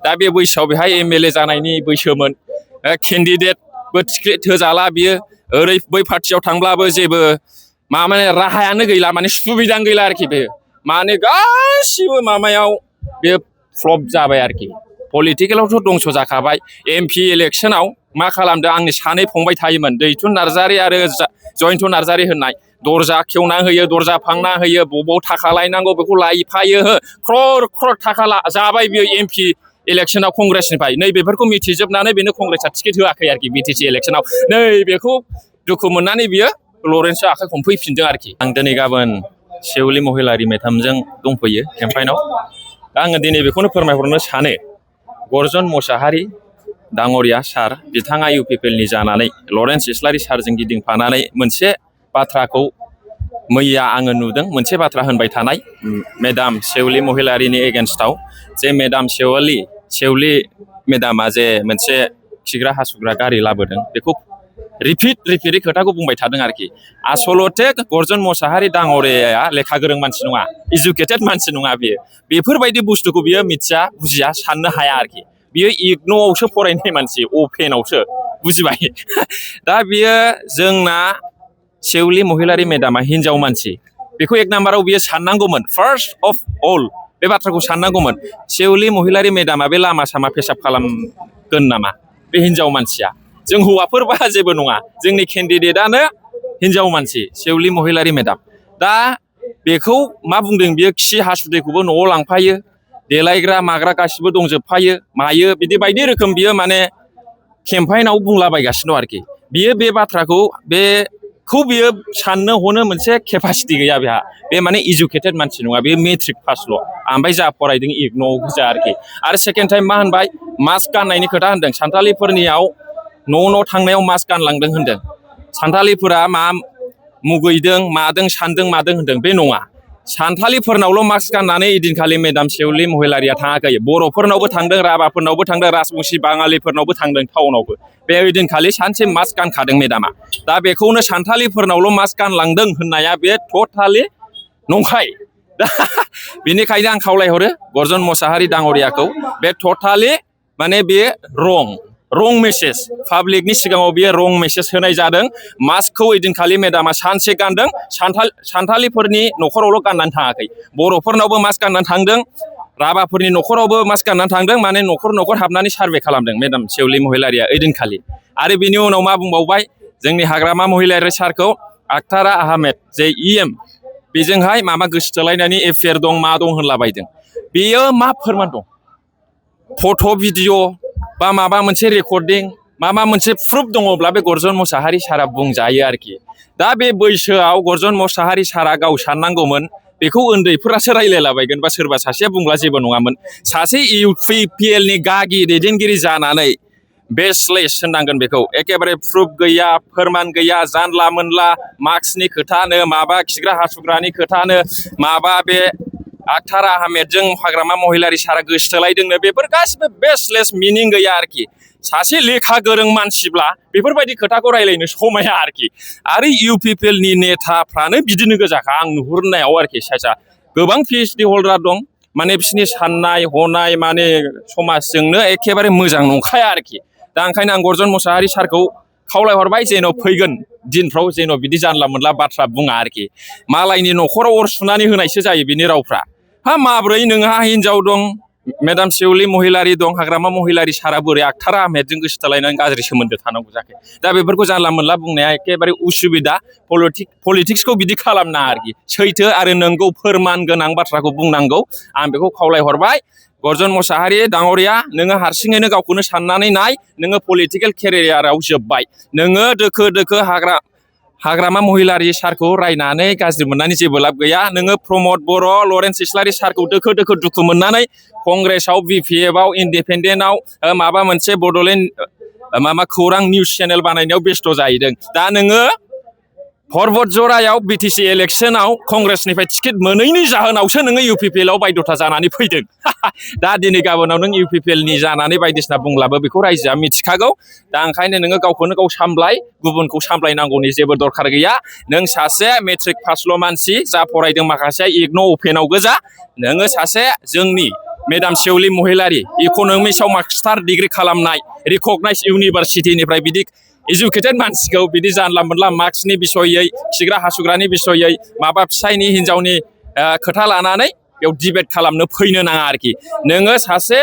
दा बे बैसोआव बेहाय MLA जानायनि बैसोमोन केन्डिडेटबो टिकेट होजाला बियो ओरै बै पार्टियाव थांब्लाबो जेबो माने राहायानो गैला माने सुबिदानो गैला आरोखि बे माने गासिबो माबायाव बे फ्लप जाबाय आरोखि पलिटिकेलावथ' दंस' जाखाबाय MP इलेक्सनाव मा खालामदों आंनि सानै फंबाय थायोमोन दैथुन नार्जारि आरो जयन्त नार्जारि होननाय दरजा खेवना होयो दरजा फांना होयो बबाव थाखा लायनांगौ बेखौ लायफायो क्रर क्रर थाखा जाबाय बियो MP इलेक्सनाव कंग्रेसनिफ्राय नै बेफोरखौ मिथिजोबनानै बेनो कंग्रेसआ टिकेट होआखै आरोखि BTC इलेक्सनाव नै बेखौ दुखु मोननानै बियो लरेन्सआ आखाइ हमफैफिनदों आरोखि आं दिनै गाबोन सेउलि महिलारि मेदामजों दंफैयो केम्पाइनाव दा आङो दिनै बेखौनो फोरमायहरनो सानो गर्जन मोसाहारि दाङ'रिया सार बिथाङा UPPLनि जानानै लरेन्स इस्लारि सारजों गिदिंफानानै मोनसे बाथ्राखौ मैया आङो नुदों मोनसे बाथ्रा होनबाय थानाय मेदाम सेउलि महिलारिनि एगेन्स्टआव जे मेदाम सेउलि मेदामा जे मोनसे खिग्रा हासुग्रा गारि लाबोदों बेखौ रिपिटै खोथाखौ बुंबाय थादों आरोखि आसलथे गर्जन मोसाहारि दाङ'रियाया लेखा गोरों मानसि नङा इडुकेटेड मानसि नङा बियो बेफोरबायदि बुस्थुखौ बियो मिथिया बुजिया साननो हाया आरोखि बियो इग्न'आवसो फरायनाय मानसि अपेनावसो बुजिबाय दा बियो जोंना सेउलि महिलारि मेदामा हिनजाव मानसि बेखौ एक नाम्बाराव बियो साननांगौमोन फार्स्ट अफ अल बे बाथ्राखौ साननांगौमोन सेउलि महिलारि मेदामा बे लामा सामा पेसाब खालामगोन नामा बे हिनजाव मानसिया जों हौवाफोरबा जेबो नङा जोंनि केन्डिडेटआनो हिनजाव मानसि सेउलि महिलारि मेदाम दा बेखौ मा बुंदों बियो खि हासुदैखौबो न'आव लांफायो देलायग्रा माग्रा गासिबो दंजोबफायो मायो बिदि बायदि रोखोम बियो माने केम्पाइनाव बुंलाबायगासिनो दं आरोखि बियो बे बाथ्राखौ बेखौ बियो साननो हनो मोनसे केपासिटि गैया बेहा बे माने इडुकेटेड मानसि नङा बे मेट्रिक पासल' ओमफ्राय जा फरायदों इग्न'आव गोजा आरोखि आरो सेकेन्ड टाइम मा होनबाय मास्क गाननायनि खोथा होनदों सानथालिफोरनियाव न' थांनायाव मास्क गानलांदों होनदों सानथालिफोरा मा मुगैदों मादों सानदों मादों होनदों बे नङा सानथालिफोरनावल' मास्क गाननानै इदिनखालि मेदाम सेउलि महिलारिया थाङाखै बर'फोरनावबो थांदों राभाफोरनावबो थांदों राजबंसि बाङालिफोरनावबो थांदों टाउनावबो बे इदिनखालि सानसे मास्क गानखादों मेदामा दा बेखौनो सानथालिफोरनावल' मास्क गानलांदों होननाया बे टटालि नंखाय दा बेनिखायनो आं खावलायहरो गर्जन मोसाहारि दाङ'रियाखौ बे टटालि माने बे रं मेसेज पाब्लिकनि सिगाङाव बियो रं मेसेज होनाय जादों मास्कखौ ओइदिनखालि मेदामा सानसे गानदों सानथालिफोरनि न'खरावल' गाननानै थाङाखै बर'फोरनावबो मास्क गाननानै थांदों राभाफोरनि न'खरावबो मास्क गाननानै थांदों माने न'खर हाबनानै सार्भे खालामदों मेदाम सेउलि महिलारिया ओइदिनखालि आरो बिनि उनाव मा बुंबावबाय जोंनि हाग्रामा महिलारि सारखौ आखतारा आहमेद जे EM बेजोंहाय माबा गोसोथोलायनायनि एफेयार दं मा दं होनलाबायदों बेयो मा फोरमान दं फट' भिडिअ बा माबा मोनसे रेकर्डिं माबा मोनसे प्रुफ दङब्ला बे गर्जन मोसाहारि सारा बुंजायो आरोखि दा बे बैसोआव गर्जन मोसाहारि सारा गाव साननांगौमोन बेखौ उन्दैफोरासो रायलायलाबायगोन बा सोरबा सासेया बुंब्ला जेबो नङामोन सासे UPPLनि गागि दैदेनगिरि जानानै बेसलेस होननांगोन बेखौ एखेबारे प्रुफ गैया फोरमान गैया जानला मोनला मार्क्सनि खोथानो माबा खिग्रा हासुग्रानि खोथानो माबा बे आखतारा आहमेदजों हाग्रामा महिलारि सारा गोसोथोलायदोंनो बेफोर गासिबो बेसलेस मिनिं गैया आरोखि सासे लेखा गोरों मानसिब्ला बेफोरबायदि खोथाखौ रायलायनो समाया आरोखि आरो UPPLनि नेताफ्रानो बिदिनो गोजाखा आं नुहुरनायाव आरोखि सायसा गोबां PhD हल्डार दं माने बिसोरनि साननाय हनाय माने समाजजोंनो एखेबारे मोजां नंखाया आरोखि दा ओंखायनो आं गर्जन मोसाहारि सारखौ खावलायहरबाय जेन' फैगोन दिनफ्राव जेन' बिदि जानला मोनला बाथ्रा बुङा आरोखि मालायनि न'खराव अर सुनानै होनायसो जायो बिनि रावफ्रा माब्रै नोंहा हिनजाव दं मेदाम सेउलि महिलारि दं हाग्रामा महिलारि सारा बोरै आखतारा आहमेदजों गोसोथोलायनानै गाज्रि सोमोन्दो थानांगौ जाखो दा बेफोरखौ जानला मोनला बुंनाया एखेबारे उसुबिदा पलिटिक्सखौ बिदि खालामनाङा आरोखि सैथो आरो नंगौ फोरमान गोनां बाथ्राखौ बुंनांगौ आं बेखौ खावलायहरबाय गर्जन मोसाहारि दाङ'रिया नोङो हारसिङैनो गावखौनो साननानै नाय नोङो पलिटिकेल केरियाराव जोब्बाय नोङो दोखो हाग्रामा महिलारि सारखौ रायनानै गाज्रि मोननानै जेबो लाब गैया नोङो प्रमद बर' लरेन्स इस्लारि सारखौ दोखो दुखु मोननानै कंग्रेसआव BPFआव इन्डिपेन्डेन्टआव माबा मोनसे बड'लेण्ड माबा खौरां निउस चेनेल बानायनायाव बेस्थ' जाहैदों दा नोङो परबतजरायाव BTC इलेक्सनाव कंग्रेसनिफ्राय टिकेट मोनैनि जाहोनावसो नोङो UPPLआव बायध'था जानानै फैदों दा दिनै गाबोनाव नों UPPLनि जानानै बायदिसिना बुंब्लाबो बेखौ रायजोआ मिथिखागौ दा ओंखायनो नोङो गावखौनो गाव सामलाय गुबुनखौ सामलायनांगौनि जेबो दरखार गैया नों सासे मेट्रिक पासल' मानसि जा फरायदों माखासेया इग्न' अपेनाव गोजा नोङो सासे जोंनि मेडाम सेवलि महिलारि इक'नमिक्सआव मास्टार डिग्री खालामनाय रिकगनाइज इउनिभारसिटिनिफ्राय बिदि एजुकेटेड मानसिखौ बिदि जानला मोनला मार्क्सनि बिसयै खिग्रा हासुग्रानि बिसयै माबा फिसायनि हिनजावनि खोथा लानानै बेयाव डिबेट खालामनो फैनो नाङा आरोखि नोङो सासे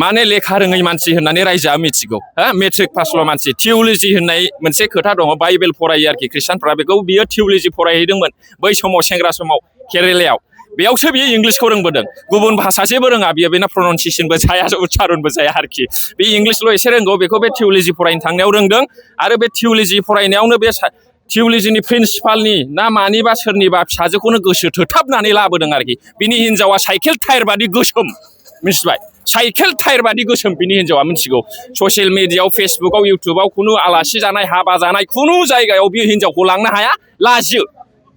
माने लेखा रोङै मानसि होननानै रायजोआ मिथिगौ मेट्रिक पासल' मानसि थिउलजि होननाय मोनसे खोथा दङ बाइबेल फरायो आरोखि ख्रिस्टानफ्रा बेखौ बियो थिउलजि फरायहैदोंमोन बै समाव सेंग्रा समाव केरेलायाव बेयावसो बियो इंलिसखौ रोंबोदों गुबुन भाषासेबो रोङा बियो बेना प्रनाउन्सिएसनबो जाया उच्चारणबो जाया आरोखि बे इंलिसल' एसे रोंगौ बेखौ बे थिउलजि फरायनो थांनायाव रोंदों आरो बे थिउलजि फरायनायावनो बे थिउलजिनि प्रिन्सिपालनि ना मानिबा सोरनिबा फिसाजोखौनो गोसो थोथाबनानै लाबोदों आरोखि बिनि हिनजावा साइकेल टायार बादि गोसोम मिथिबाय साइकेल टायार बादि गोसोम बिनि हिनजावा मिथिगौ ससियेल मिडियायाव फेसबुकाव इउटुबाव खुनु आलासि जानाय हाबा जानाय खुनु जायगायाव बियो हिनजावखौ लांनो हाया लाजियो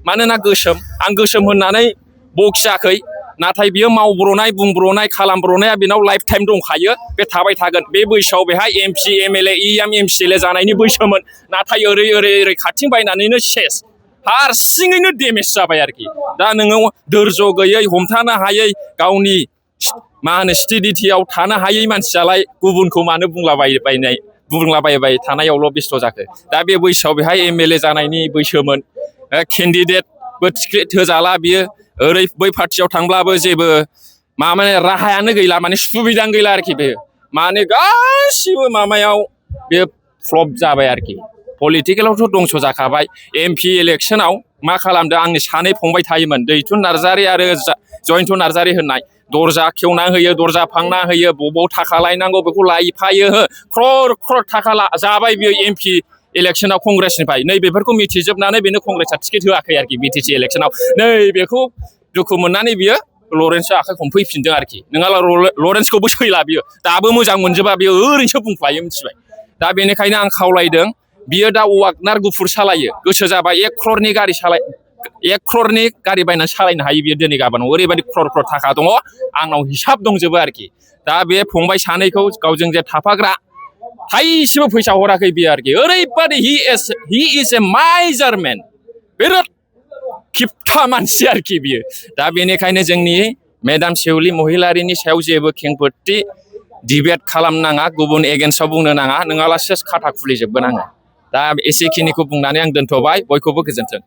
मानोना गोसोम आं गोसोम होननानै बखियाखै नाथाय बियो मावब्रनाय बुंब्रनाय खालामब्रनाया बेनाव लाइफ टाइम दंखायो बे थाबाय थागोन बे बैसोआव बेहाय MP MLA EM MCLA जानायनि बैसोमोन नाथाय ओरै खाथिं बायनानैनो सेस हारसिङैनो डेमेज जाबाय आरोखि दा नोङो धोर्ज गैयै हमथानो हायै गावनि मा होनो स्टेडिटियाव थानो हायै मानसियालाय गुबुनखौ मानो बुंलाबायबाय थानायावल' बेस्थ' जाखो दा बे बैसोआव बेहाय MLA जानायनि बैसोमोन केन्डिडेटबो टिकेट होजाला बियो ओरै बै पार्टियाव थांब्लाबो जेबो माने राहायानो गैला माने सुबिदानो गैला आरोखि बे माने गासिबो माबायाव बे फ्लप जाबाय आरोखि पलिटिकेलावथ' दंस' जाखाबाय MP इलेक्सनाव मा खालामदों आंनि सानै फंबाय थायोमोन दैथुन नार्जारि आरो जयन्त नार्जारि होननाय दरजा खेवना होयो दरजा फांना होयो बबाव थाखा लायनांगौ बेखौ लायफायो क्रर थाखा जाबाय बियो MP इलेक्सनाव कंग्रेसनिफ्राय नै बेफोरखौ मिथिजोबनानै बेनो कंग्रेसआ टिकेट होआखै आरोखि BTC इलेक्सनाव नै बेखौ दुखु मोननानै बियो लरेन्सआ आखाइ हमफैफिनदों आरोखि नङाब्ला लरेन्सखौबो सैला बियो दाबो मोजां मोनजोबा बियो ओरैनोसो बुंफ्लायो मिथिबाय दा बेनिखायनो आं खावलायदों बियो दा वागनार गुफुर सालायो गोसो जाबा 1 क्ररनि गारि बायनानै सालायनो हायो बियो दिनै गाबोनाव ओरैबायदि क्रर थाखा दङ आंनाव हिसाब दंजोबो आरोखि दा बे फंबाय सानैखौ गावजों जे थाफाग्रा थाइसेबो फैसा हराखै बियो आरोखि ओरैबायदि हि इज ए माइजारमेन बिराद खिबथा मानसि आरोखि बियो दा बेनिखायनो जोंनि मेडाम सेवलि महिलारिनि सायाव जेबो खेंफोरथि डिबेट खालामनाङा गुबुन एगेन्स्टआव बुंनो नाङा नङाब्ला सेस खाथा खुलिजोबगोन आङो दा एसेखिनिखौ बुंनानै आं दोनथ'बाय बयखौबो गोजोन्थों